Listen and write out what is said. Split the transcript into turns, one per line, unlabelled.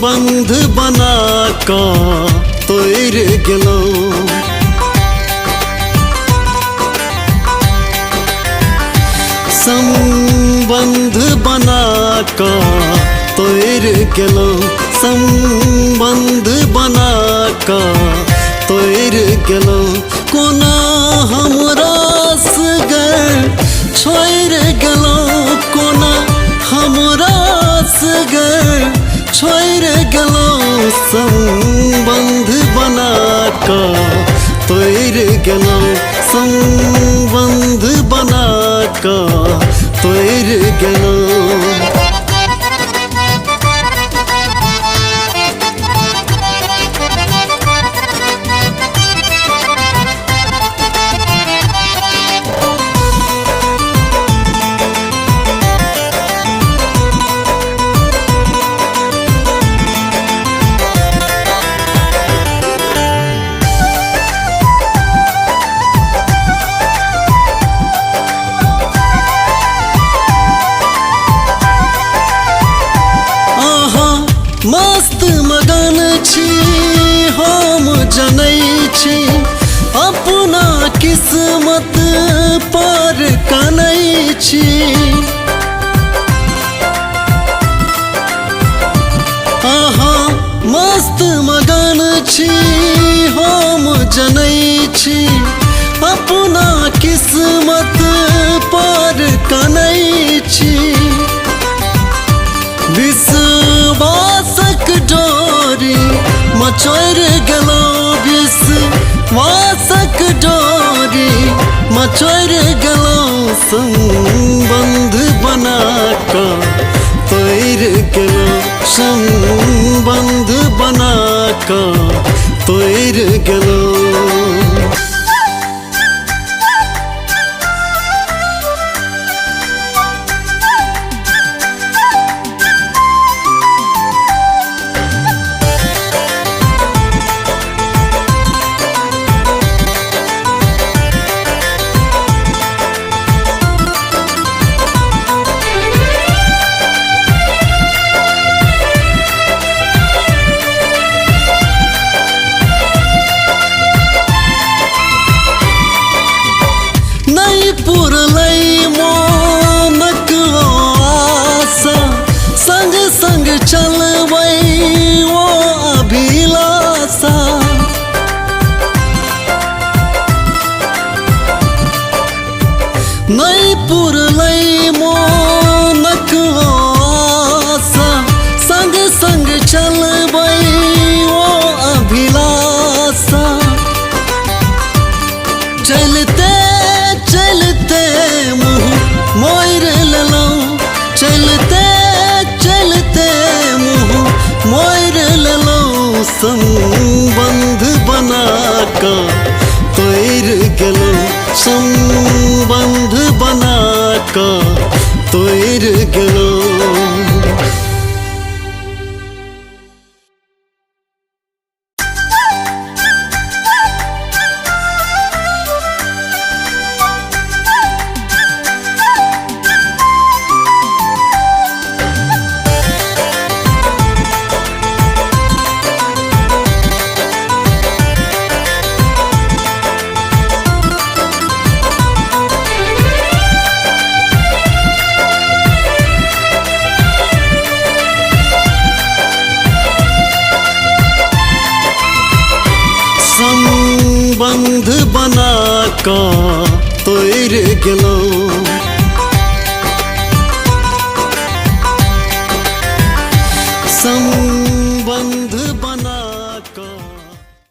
संबंध बना कऽ तोड़ि गेलहुँ। संबंध बना कऽ तोड़ि गेलहुँ, संबंध बना कऽ तोड़ि गेलहुँ। कोना हमरा सगर छोड़ि गेलहुँ, कोना हमरा सगर छोड़ि गेलहुँ। संबंध बना कऽ तोड़ि गेलहुँ, संबंध बना कऽ तोड़ि गेलहुँ। मस्त मगन छी हम जनै छी, अपना किस्मत पर कनै छी। अहाँ मस्त मगन छी हम जनै छी, अपना किस्मत पर कनै छी। विश्वासक डोरी मचोड़ि गेलहुँ, विश्वासक डोरी मचोड़ि गेलहुँ। संबंध बना कऽ तोड़ि गेलहुँ, संबंध बना कऽ तोड़ि गेलहुँ। पुरलै मोनक आशा, संग संग चलबै ओ अभिलाषा। नहि पुरलै मोनक आशा, संग संग चलबै ओ अभिलाषा। चलते चलते मुँह मोड़ि लेलहुँ, चलते चलते मुँह मोड़ि लेलहुँ। संबंध बना कऽ तोड़ि गेलहुँ, संबंध बना कऽ तोड़ि गेलहुँ। संबंध बना कऽ तोड़ि गेलहुँ।